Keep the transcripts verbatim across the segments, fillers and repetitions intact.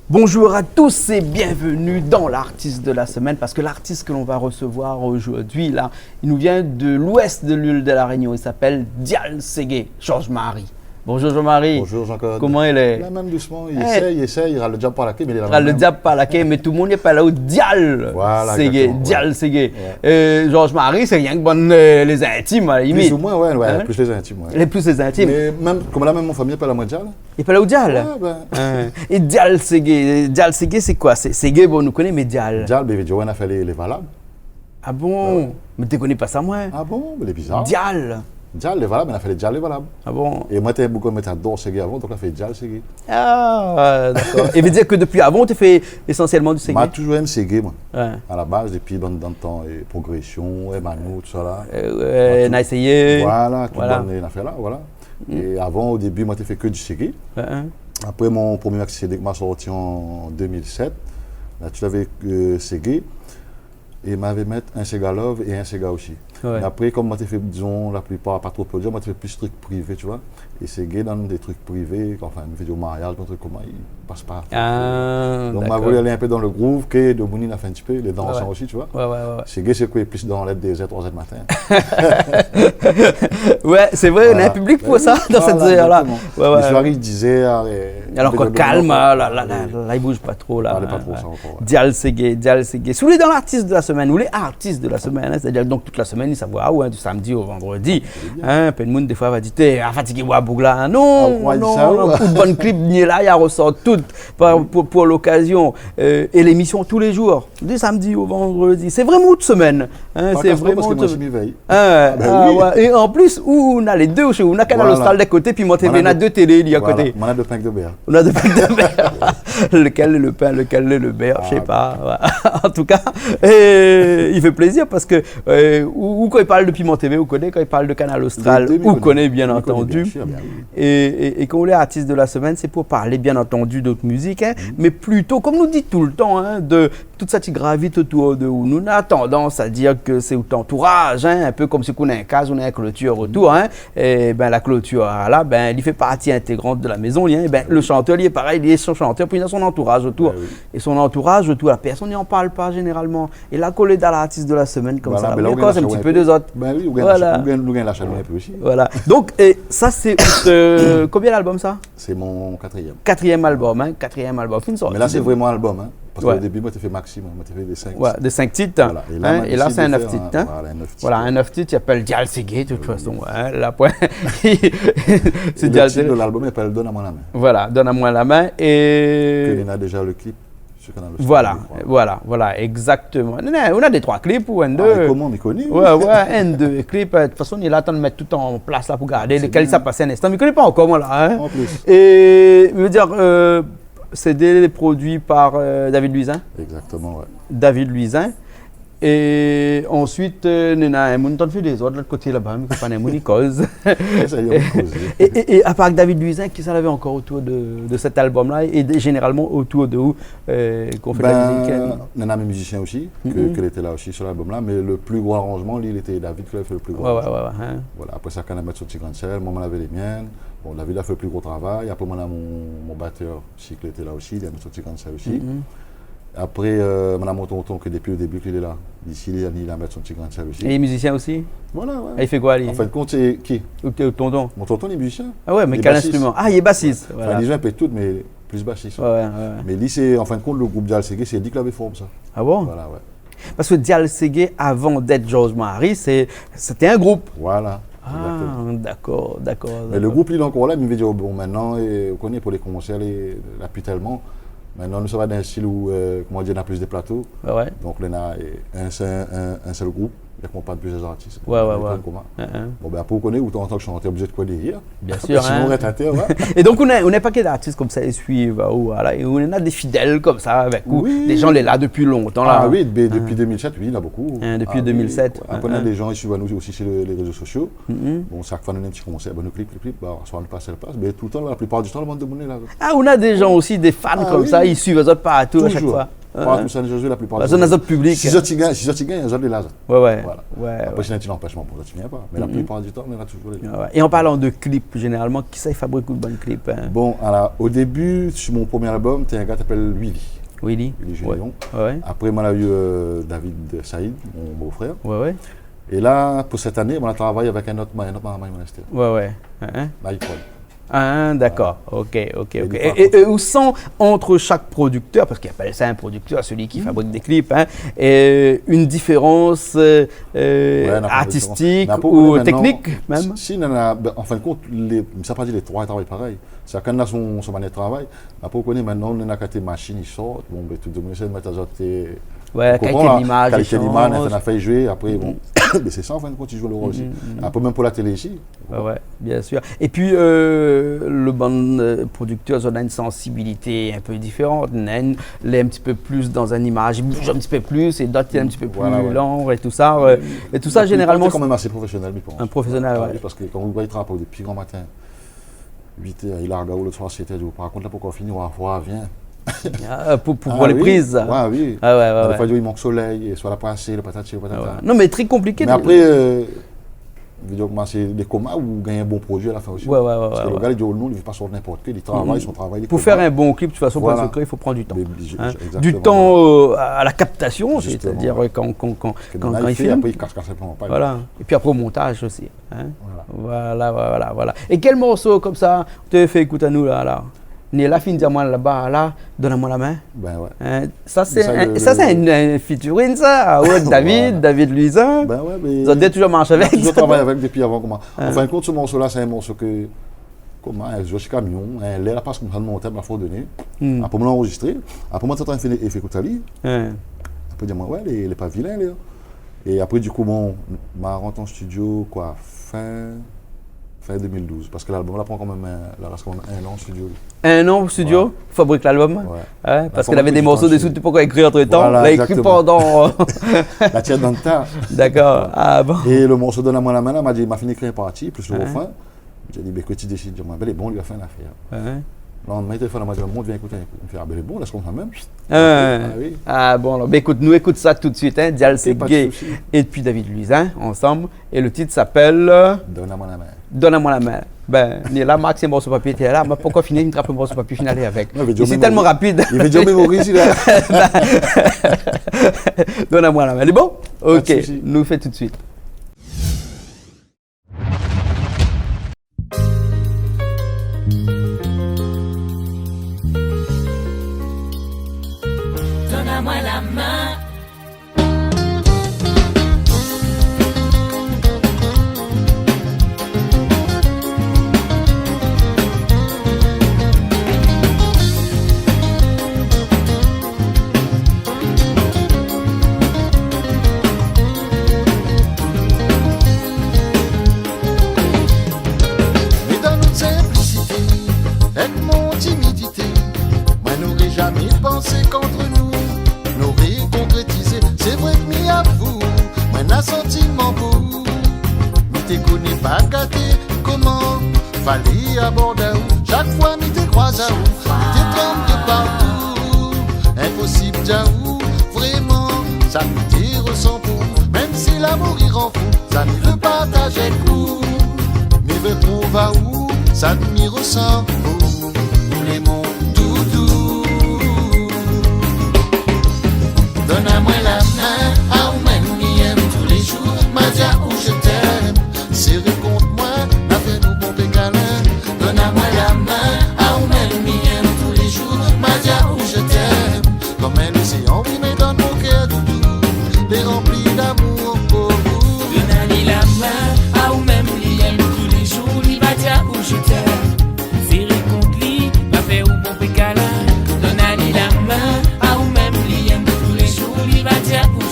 Bonjour à tous et bienvenue dans l'artiste de la semaine, parce que l'artiste que l'on va recevoir aujourd'hui, là, il nous vient de l'ouest de l'île de la Réunion, il s'appelle Dial Ségué, Georges Marie. Bonjour Jean-Marie. Bonjour Jean-Claude. Koman i lé ? La mèm dousman, i éséy, i éséy, i ral lo diab par la ké, mé li lé la mèm. Ral lo diab par la ké, mé tout lo moun i apèl aou Dial Ségué, Dial Ségué. Voilà, exactement, ouais. Euh, Georges Marie, sé rienk bann, euh, lé zintim, a la limit. Plus ou moins, ouais, ouais, plus lé zintim, ouais. Lé, plus lé zintim. Mé mèm, konm la mèm mon fami i apèl amoin Dial. I apèl aou Dial ? Ouais, ben. Hein. É Dial Ségué, Dial Ségué, sé koi ? Sé, ségué, bon, nou koné, mé Dial ? Dial, ben, i vé dir, ouais, na fé lé, lé valab. Ah bon ? Ah ouais. Mé té koné pa sa, moin. Ah bon ? Mé lé bizar. Dial. Dial, lé valab, mé na fé lé Dial, lé valab. Ah bon ? É moin, té boug, moin té ador ségué avan, donk la fé Dial Ségué. Ah, dakor. É vé dir ke dopi avan, ou té fé ésansièlman du ségué ? Ma toujour èm ségué, moin. Ouais. A la baz, dopi dan, dan tan, é Progression, Emano, tout sa la. Euh, ouais, Naïs Éyé. Voilà, tout bann nafèr la, voilà. Mm. É avan, o débi, moin té fé ke du ségué. Ouais, hein. Apré, mon promié maxi CD ke ma sorti an deux mille sept, la, ti lavé, euh, ségué. É ma lavé mèt in séga love é in séga osi. Ouais. Mé apré, konm moin té fé, dizon, la plipar, pa tro produi, moin té fé plis trik privé, tu vois. É ségué dan dé trik privé, anfin, in vidéo mariaz, in trik konmsa, i pas pa tro. Ah, dakor. Donk, ma voulu alé in pé dan le groove, ke domoun i fé in ti pé, lé dansan osi, tu vois. Ouais, ouais, ouais, ouais. Ségué, sé koi, plis dan lèt dé zèr, troi zèr matin. Ouais, sé vré, néna in piblik pou sa, dan sèt zèr la. Voilà, exactement. Ouais, ouais. Lé soiré, dix heures, é alor ke kalm, la, la, la, la, i bouz pa tro, la. Ah, lé pa tro sa ankor, ouais. Dial Ségué, Dial Ségué. Si ou lé dan l'artiste de la semaine, ou lé artiste de la semaine, hein, c'est-à-dire, donc, tout la semaine, sa voi aou, hein, du samedi au vendredi. Hein, pèn moun, défoi, va dir, té, ah, fatigé, boug la. Non, non, ou bann clip, ni la, i resort tout, pou, pou, pou l'occasion. Euh, é l'émission tous les jours, du samedi au vendredi. Sé vréman out semèn, hein, sé vréman out semèn. Hein, ah, ben oui. Ah ouais. É an plis, ou, ou na lé dé, ou na Kanal Austral d'in koté, pi Mon TV na dé télé, li, a koté. Voilà, moin na dé pin de bèr. Ou na dé pin de bèr. Lekel lé le pin, lekel lé le bèr, mi koné pa. Voilà. An tou ka, euh, i fé plézir parske, euh, ou, ou, kan i parl de Piment TV, ou koné, kan i parl de Kanal Austral, ou koné, bien antandu. Bien sir, bien sir. É, é, é kan ou lé artiste de la semaine, sé pou parl, bien antandu, d'ot mizik, hein, mé plito, konm nou di toultan, hein, de tout sa ki gravit otour de ou. Nou, nou na tandans a dir ke sé out antouraz, hein, in pé konm si ou na in kaz, ou na in klotir otour, hein. É ben, la klotir la, ben, li fé parti intégrant de la mézon, li, hein. É ben, le shantèr, li lé parèy, li lé son shantèr, pi li na son antouraz otour. Ah oui. É son antouraz otour, la pèrsone, i an parl pa zénéralman. É la, kan ou lé dan l'artiste de la semaine konmsa, la, ben la, ou gingn lé in ti pé dé zot. Ben oui, ou gingn lé in pé osi. Voilà. Donk, é sa, sé, euh, konbien album sa ? Sé mon katrièm. Katrièm album, hein, katrièm album. Fine sorti. Mé la, sé vréman album, hein. Parske o débi, moin té fé maximum, moin té fé dé sink tit. Ouais, dé sink tit, hein. Voilà. É la, sé in nèf tit, hein. Voilà, in nèf tit, i apèl Dial Ségué, de tout fason, hein. La poin. É le tit de l'album i apèl Donn amoin la min. Voilà, Donn amoin la min. É ke néna déza le clip. Voilà, voilà, voilà, exactement. Non, non, ou na dé, troi clip ou inn, dé. Ah, koman, mi koné, oui. Ouais, ouais, inn, dé clip, euh, de tout fason, li la atann mèt tout an plas la pou gardé. Sé bien. Lékel sa pas in instan, mi koné pa ankor, moin, la, hein. An plis. É, mi vé dir, euh, CD produi par, euh, David Louisin. Exactement, ouais. David Louisin. É ansuit, euh, néna in moun tann fé dézord lot koté laba, mé pa néna in moun i koz. Sa i koz. É, é, é apar David Louisin, kisa lavé ankor otour de, de sèt album la, é de, zénéralman otour de ou, euh, kan ou fé de la mizik, hein ? Ben, néna mé mizisien osi, ke, ke lété la osi sur l'album la, mé le pli gro aranzman, li, lété David ki lavé fé le pli gro aranzman. Ouais, ouais, ouais, hein. Voilà, apré sa, kan la mèt son ti grin sèl, moin, moin lavé lé mienn. Bon, David la fé le pli gro travay, apré, moin na mon, mon batèr, si, ki lété la osi, li la mèt son ti grin sèl osi. Apré, euh, moin na mon tonton ke dopi o débi ke li lé la. Isi, li, li la mèt son ti grin sèl osi. É li lé mizisien osi ? Voilà, ouais. É li fé koi, li ? An fin de kont, sé ki ? Out, out tonton ? Mon tonton, li lé mizisien. Ah ouais, mé kèl instriman ? Li lé basis. Ah, li lé basis, voilà. Anfin, li zoué in pé tout, mé pli basis. Ouais, ouais, ouais. Mé li, sé, an fin de kont, le group Dial Ségué, sé li ki lavé form sa. Ah bon ? Voilà, ouais. Parske Dial Ségué, avan d'èt Georges Marie, sé, sété in group. Voilà. Ah, exactement. Dakor, dakor, dakor. Mé le group, li lé ankor la, mé mi vé dir, bon, mintnan, é, ou koné, pou lé konsèr, lé, la pi tèlman. Mintnan, nou sava dan in stil ou, euh, koman dir, na plis de plato. Ouais, ouais. Donk, néna, euh, in sèl, in, in sèl group. Li akonpagn plizièr artis. Ouais, ouais, ouais. Koman. Hein, hein. Bon, bin, apré, ou koné, ou, an tan ke shantèr, oblizé de koi dèrièr. Bien sûr, sinon, hein. Ou rès atèr, ouais. É donk, ou na, ou na in pakèt d'artis konmsa i suiv aou, voilà, é ou na dé fidèl konmsa avèk ou, dé jan lé la dopi lontan, la. Ah oui, dé-, dopi deux mille sept, oui, néna bonpé. Hein, dopi deux mille sept, ouais. Apré, néna dé jan i suiv anou osi sur lé, lé rézo sosio. Bon, shak foi nou néna in ti konsèr, bin, nou klip, klip, klip, bin, soi nou pas sèl plas, mé toultan, la plipar di tan, lo bann demoun lé la. Ah, ou na dé jan osi, dé fan konmsa, i suiv azot partou, a shak foi. Ah oui. Toujours. Hein, hein. Partou sa, nou, la plipar di tan. Parske zot na zot piblik. Si zot i gingn, si zot i gingn, zot lé la, zot. Ouais, ouais. Voilà. Ouais, ouais. Apré, si néna in ti anpèshman, bon, zot i vien pa. Mé la plipar di tan, nou lé la toujours, lé la. Ouais, ouais. É an parlan de klip, zénéralman, kisa i fabrik out bann klip, hein ? Bon, alor, o débi, sur mon promié album, té in gars i apèl Willy. Willy. Willy Généon. Ouais, ouais. Apré, moin la u, euh, David Saïd, mon bofrèr. Ouais, ouais. É la, pou sèt ané, moin la travay avèk in ot ma-, in ot marmay Monastir. Ouais, ouais. Hein, hein. Mike Paul. Ah, d'accord. Voilà. Ok, ok, ok. É li, par kont, é, é, é ou san, ant shak prodiktèr, parske i apèl sa in prodiktèr, sélui ki fabrik dé klip, hein, é in diférans, euh, euh, artistik ou téknik, mèm ? Ouais, na pa diférans. Mé apré, mintnan, si, si, non, non, bin, an fin de kont, lé, sa pa di lé troi i travay parèy. Shakinn na son, son manièr de travay. Apré, ou koné, mintnan, nou na kat mashine i sort. Bon, bin, tout demoun i éséy mèt azot, euh, ou konpran, kalité d'imaz i shanj. Kalité d'imaz, néna in afèr i zoué, apré, bon. Mé sé sa, an fin de kont, i zoué lo rol osi. Apré, mèm pou la télé isi, Ouais, ouais, bien sûr. É pi, euh, lo bann, euh, prodiktèr, zot na in sansibilité in pé diféran. Néna inn lé in ti pé plis dan in imaz, i bouz in ti pé plis, é dot lé in ti pé pli lan é tousa, euh, é tousa, zénéralman, la plipar di tan, lé kan mèm asé profésionèl, mi pans. In profésionèl, ouais. Ah oui, parske kan ou travay dopi gran matin, uit èr, i larg aou lo soir sèt èr, i di, par kont, la, pankor fini, ou va, ou va, vien. Ah, pou, pou, pou lé priz. Ah oui. Ah ouais, ouais, ouais. Défoi, i di, i mank solèy, é soi la pasé, lo patati, lo patata. Ah ouais. Non, mé tré konpliké. Mé apré, euh, vé dir, koman, sé dé koman ou gingn in bon produi a la fin osi. Ouais, ouais, ouais, ouais. Parske lo gars, li di, oh non, li vé pa sort ninport ki, li travay son travay, li koman. Pou fèr in bon klip, de tout fason, pou in bon klip, i fo pran du tan. Voilà. Mé, hein. Exactement. Du tan, euh, à la captation, c'est-à-dire, euh, kan, kan, kan, kan i film. Justement. Apré, i kas, kas sinploman pa. Voilà. É pi apré, o montaz osi. Hein ? Voilà. Voilà, voilà, voilà. É kèl morso konmsa ou té fé ékout anou la, la ? Néla fine di amoin laba la, donn amoin la min. Bin ouais. Hein ? Sa sé in, sa sé in, in featuring sa, avèk David, David Louisin. Bin ouais, mé zot dé toujour marsh avèk. Toujour travay avèk dopi avan, koman. Hein. An fin de kont, se morso la, sé in morso ke, koman, in zour si kamion, in lèr la pas konmsa, dan mon tèt, la fo doné. Apré, moin la anrozistré. Apré, moin té antrinn fé, fé ékout ali. Hein. Apré, di amoin, ouais, lé, lé pa vilin, lé. É apré, du kou, bon, ma rant an studio, koi, fin, fin deux mille douze. Parske lalbom la pran kan mèm in, la rès kan mèm in an an studio. In an an studio ? Ouais. Fabrik lalbom ? Ouais. Ouais, parske lavé dé morso desi, té pankor ékri antretan. Voilà, exactement. La ékri pandan. La tir dan le ta. D'accord. Ah bon. É lo morso Donn amoin la min la, ma di, ma fini ékri in parti, plis lo refrin. Moin la di, bin, ékout, ti désid, di amoin, bin, lé bon, li va fé in afèr. Ouais. Landmin, téléfone, moin la di, mont, vien ékout in kou. Li fé, ah bin, lé bon, lès amoin mèm. Ah oui. Ah bon, alor, bin, ékout, nou ékout sa tout de suite, hein, Dial Sé Gay. Ok, pa de sousi. É pi David Louisin, ansanm. É lo tit i apèl, euh, Donn amoin la min. Donn amoin la min. Bin, néla, Marc, sé morso papié té la, ma pankor fini, mi trap lo morso papié, fine alé avèk. Non, mé li vé dir mémoriz. Sé tèlman rapid. Li vé dir mémoriz, la. Donn amoin la min. Lé bon ? Pa de sousi. Ok, nou fé tout de suite. Donn amoin la min. Mé dan nout sinplisité, èk mon timidité, moin noré jamé pansé k'ant nou, noré konkrétizé. Sé vré ke mi avou, moin na santiman pou ou. Mi té koné pa gaté, koman falé abord aou. Shak foi mi té kroiz aou, mi té tranm de partou. Inposib di aou vréman sak mi té resan pou ou. Mèm si lamour i rann fou, sa mi vé partaz èk ou. Mi vé trouv aou sak mi resan pou ou. Ou lé mon doudou. Donn amoin la min, aou mèm mi yèm toulézour, ma di aou je t'aime. Séré kont moin, na fé nou bonpé kalin. Donn amoin la min, aou mèm mi yèm toulézour, ma di aou je t'aime. Konm in loséan, oui, mé dan mon kèr doudou, lé ranpli d'amour pou ou. Donn ali la min, aou mèm li yèm toulézour, li va di aou je t'aime. Séré kont li, va fé ou bonpé kalin. Donn ali la min, aou mèm li yèm toulézour, li va di aou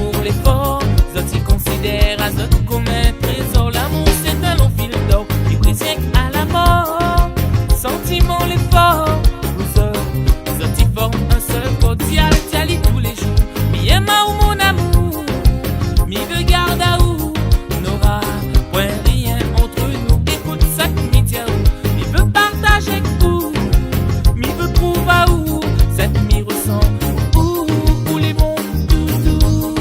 Lamour lé for, zot i konsidèr azot konm in trézor. Lamour sé in long fil dor ki prézié a la mor. Santiman lé for, pou zot, zot i form in sèl kor. Di ali, di ali tou lé zour, mi èm aou mon amour, mi vé gard aou, nora poin rien ant nou. Ékout sak mi di aou, mi vé partaz èk ou, mi vé prouv aou sak mi resan. Ou, ou lé mon doudou.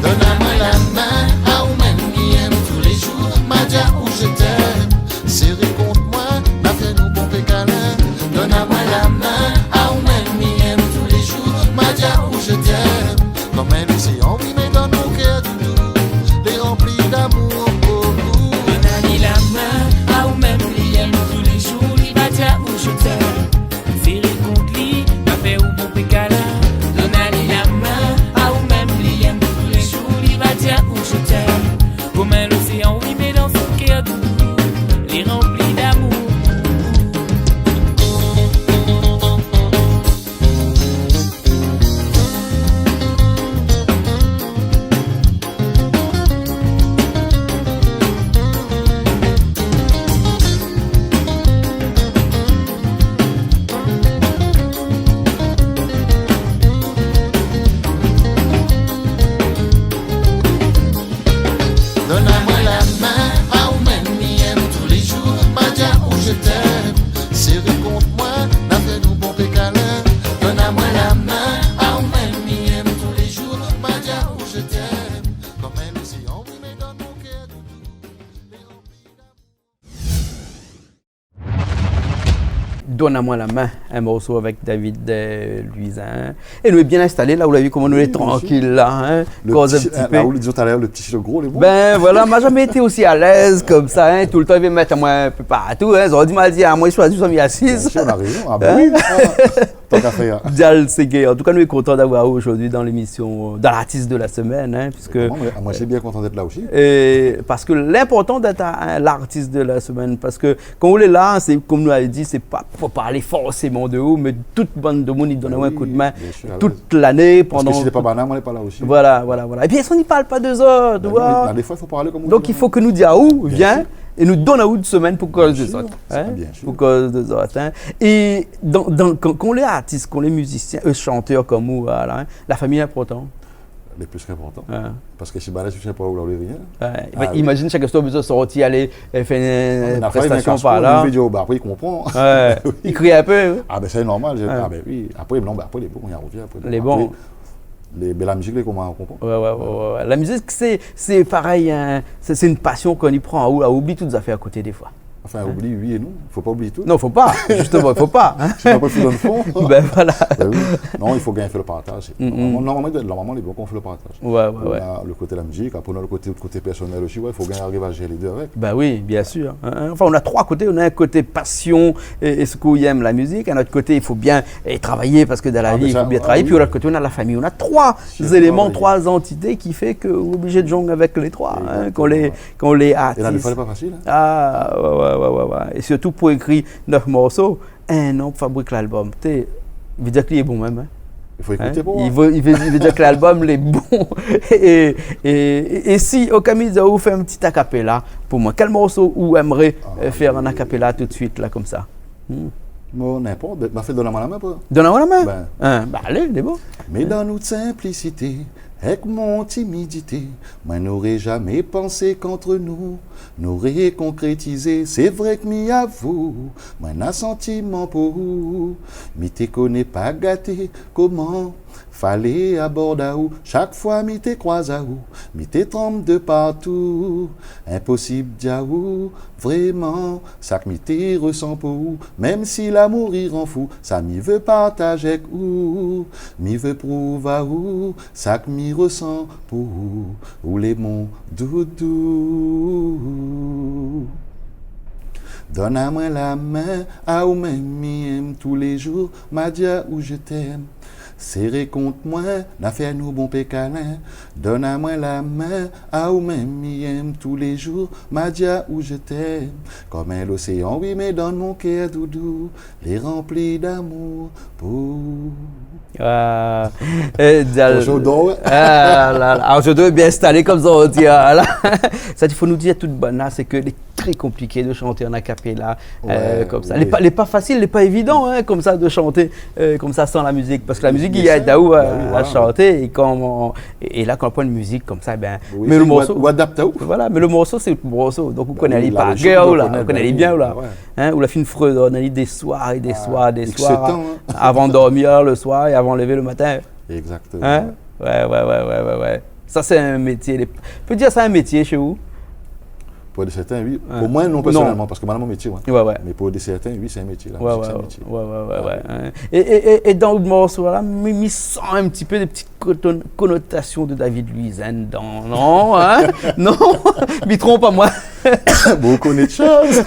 Donn amoin la min, aou mèm mi èm tou lé zour, ma di aou je t'aime. Séré kont moin, na fé nou bonpé kalin. Donn amoin la min, aou mèm mi èm tou lé zour, ma di aou je t'aime. Konm in loséan, oui, mé dan mon kèr doudou, lé ranpli d'amour pou ou. Donn ali la min, aou mèm li èm tou lé zour, li va di aou je t'aime. Séré kont li, na fé ou bonpé kalin. Donn ali la min, aou mèm li èm tou lé zour, li va di aou je t'aime. Konm in loséan, oui, mé dan son kèr doudou, lé ranpli d'amour. Donn amoin la min, aou mèm mi èm tou lé zour, ma di aou je t'aime. Séré kont moin, na fé nou bonpé kalin. Donn amoin la min, aou mèm mi èm tou lé zour, ma di aou je t'aime. Konm in loséan, oui, mé dan mon kèr doudou, lé ranpli d'amour. Donn amoin la min, in morso avèk David, euh, Louisin. É nou lé bien instalé la, ou la vi koman nou lé trankil la, hein. Oui, bien sûr. Koz in ti pé. Le petit, euh, la ou di talèr, le petit chez le gros, lé bon. Ben voilà, ma zamé été osi alèz konmsa, hein. Toultan i vé mèt amoin in pé partou, hein. Zordi ma di amoin, i shoizi son mi asiz. Bien sûr, on a raison. Ah ben oui. Hein ? Ah. Tant qu'à faire. Dial Ségué. En tout cas, nou lé kontan d'avoir aou zordi dan lémision, euh, dan l'artiste de la semaine, hein, puisque... Moin, moin, moin, je suis bien content d'être là aussi. Et parce que l'important d'être un, un, l'artiste de la semaine, parce que kan ou lé la, sé, konm nou la di, sé pa pou parl forséman de ou, mé tout bann demoun i donn aou in koudmin. Oui, bien sûr, tout lané, pandan... Parce que si sé pa banna, moin lé pa la osi. Voilà, voilà, voilà. Épi, si nou i parl pa de zot, ou voi. Ben oui, ben, défoi, i fo parl konm ou di. Donk, i fo ke nou di aou, vien, é nou donn aou de semèn pou koz de zot, hein, pou koz de zot, hein. Bien sûr, bien sûr. É dan, dan, kan, kan ou lé artis, kan ou lé mizisien, euh, shantèr konm ou, voilà, hein, la fami lé inportan. Lé plis k'inportan. Ouais. Parske si banna i soutien pa ou, la ou lé rien. Ouais. Ah oui. Imazine shak instan ou bezoin sorti, alé, euh, fé in prestasion par la. Non, mé la fami, kan i vien, i kas kol, i vé dir, oh, ben, apré, i konpran. Ouais. Oui. I kri in pé, oui. Ah ben, sa lé normal. Ouais. Ah ben oui. Apré, non, ben, apré, lé bon, i rovien apré. Lé bon. Apré, lé, ben, la mizik, lé koman, ou konpran. Ouais, ouais, ouais, ouais, ouais. La mizik, sé, sé parèy, hein, sé, sé in pasion kan i pran aou, ou oubli tout zafèr a koté défoi. Anfin, oubli, oui é non. Fo pa oubli tout. Non, fo pa. Zistoman, fo pa, hein. Sinon, apré, fo dan le fon. Ben voilà. Ben oui. Non, i fo gingn fé le partaz. Mm, mm. Normalman, normalman, normalman, lé bon kan ou fé le partaz. Ouais, ouais, ouais. Ou na le koté la mizik, apré ou na le koté, le koté pèrsonèl osi, ouais, i fo gingn ariv a zéré lé dé avèk. Ben oui, bien sûr, hein, hein. Anfin, ou na troi koté, ou na in koté pasion é, é sak ou èm la mizik, in ot koté, i fo bien, é, travay, parske dan la vi, i fo bien travay. Ah ben sa, ah oui. Pi lot koté, ou na la fami, ou na troi éléman, troi antité ki fé ke ou lé oblizé de zongl avèk lé troi, hein, kan ou lé, kan ou lé artis. Exactement. É la, défoi, lé pa fasil, hein. Ah, ouais, ouais, ouais, ouais, ouais. É sirtou pou ékri nèf morso, in an pou fabrik lalbom. Té, i vé dir ke li lé bon mèm, hein. I fo ékouté pou voir. I vé, i vé, i vé dir ke lalbom lé bon. É, é, é, é si, oka mi di aou fé in ti a capella pou moin, kèl morso ou èmré, euh, fé an a capella tout de suite, la, konmsa ? Hmm. Bon, ninport, ben, ma fé Donn amoin la min, pou... Donn amoin la min ? Ben. Hein, ben, alé, lé bon. Mé dan nout sinplisité, èk mon timidité, moin noré zamé pansé k'ant nou, nou ré konkrétizé. Sé vré ke mi avou, moin na santiman pou ou. Mi té koné pa gaté koman falé abord aou. Shak foi mi té kroiz aou, mi té tranb de partou. Inposib di aou vréman sak mi té resan pou ou. Mèm si lamour i rann fou, sa mi vé partaz èk ou. Mi vé prouv aou sak mi resan pou ou. Ou lé mon doudou. Donn amoin la min, aou mèm mi èm tou lé zour, ma di aou je t'aime. Séré kont moin, na fé anou bonpé kalin. Donn amoin la min, aou mèm mi yèm toulézour, ma di aou je t'aime. Kom in loséan, oui, mé dan mon kèr doudou, lé ranpli d'amour pou... Ah, eh, Dial. Bonjour, Don. Ah la la. Ah, je dois bien installé konmsa, on dit, ah la. Sa, i fo nou dir tout bann la, sé ke lé trè konpliké de shanté an a capella, euh, konmsa. Ouais, oui. Lé pa, lé pa fasil, lé pa évidan, hein, konmsa, de shanté, euh, konmsa, san la mizik. Parske la mizik i èd aou a, a shanté, é kan, é, é la, kan ou pran in mizik konmsa, ben, mé lo morso, ou adapt aou. Oui, sé, ou ad-, ou adapt aou. Voilà, mé lo morso, sé lo morso. Donk, ou koné ali par kèr, ou la, ou koné ali bien, ou la. Ben oui, la, la, la, ouais. Hein, ou la fine fredone ali dé soir é dé soir é dé soir, hein, avan dormir le soir é avan lévé le matin. Exactement. Hein ? Ouais, ouais, ouais. Sa, sé in métié. Lé, pé dir sa in métié shé ou ? Pou dé sèrtin, oui. Ouais. Pou moin, non, pèrsonèlman, parske moin, mon métié, moin. Ouais, ouais. Mé pou dé sèrtin, oui, sé in métié, la mizik, sé in métié. Ouais, ouais, ouais. Hein. É, é, é, é dan lo morso la, mi, mi san in ti pé dé ti koton-, konotasion de David Louisin dedan, non, hein ? Non ? Mi tronp pa moin ? Bon, ou koné de shoz.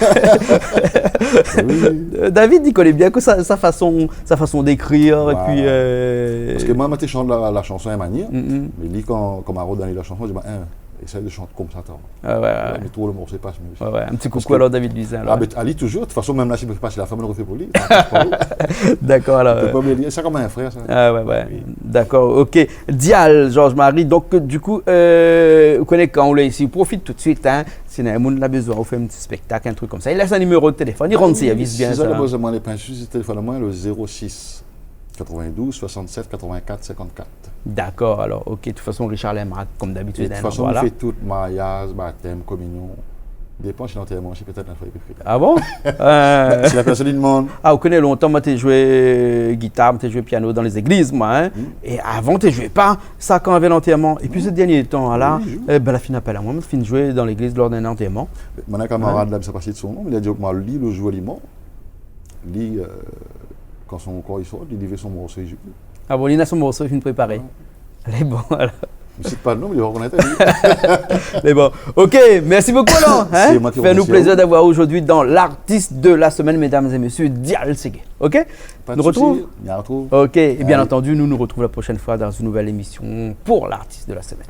Oui. Euh, David, li koné bien ke sa, sa fason, sa fason d'ékrir, é pi, euh, parske moin, moin té shant la, la shanson in manièr, mé li, kan, kan ma rod dan la shanson, li di, ben, hein, éséy de shanté konmsa, atann. Ah ouais, ouais, ouais. Mé tout lo morso i pas mié. Ouais, ouais. In ti koukou alor David Louisin, alor. Ah, ben, ali touzour, de tout fason, mèm la, si mi pé pa, si la fam i fé pou li. Dakor, alor, ou pé pa oublié, sé kom in frèr, sa. Ah ouais, ouais. Oui. Dakor, ok. Dial, Georges Marie, donk, euh, du kou, euh, ou koné, kan ou lé isi, ou profit tout suit, hein. Si néna in moun la bezoin, ou fé in ti spèktak, in trik konmsa. I lès in niméro de téléfone, i rann sèrvis bien, sa. Oui, si sa la bezoin, moin, lé pin sou, téléfone amoin, le zéro six quatre-vingt-douze soixante-sept quatre-vingt-quatre cinquante-quatre. Dakor, alor, ok, de tout fason, Richard Lemrak, kom dabitid, é de tout fason, voilà, nou fé tout, mariaz, batèm, kominion. Dépan si lantèrman, si pétèt in foi i pé fé. Ah bon ? Euh, si la pèrsone i demann. Ah, ou koné, lontan, moin té zoué gitar, moin té zoué piano dan lé zégliz, moin, hein. Mm. É avan, té zoué pa sa kan navé lantèrman. É pi, sé dernié tan la, oui, oui, euh, ben, la fine apèl amoin, moin la fine zoué dan légliz lor d'in lantèrman. Moin néna in kamarad la, mi sa pa sit son non, mé li la di amoin, li, lo zour li mor, li, euh, kan son kor i sort, li, li vé son morso, li zoué. Ah bon, li néna son morso, li fine préparé. Ouais. Lé bon, alor. Mi sit pa lo non, mé li va rokonèt, li. Lé bon. Ok, mèrsi bokou, alor, hein. Sé moin ki remèrsi aou. Fé anou plézir d'avoir aou zordi dan l'artiste de la semaine, mesdames et messieurs, Dial Segué. Ok ? Pa de sousi. Nou artrouv ? Mi artrouv. Ok, é bien antandu, nou nou artrouv la proshèn foi dan in nouvèl émision pou l'artiste de la semaine.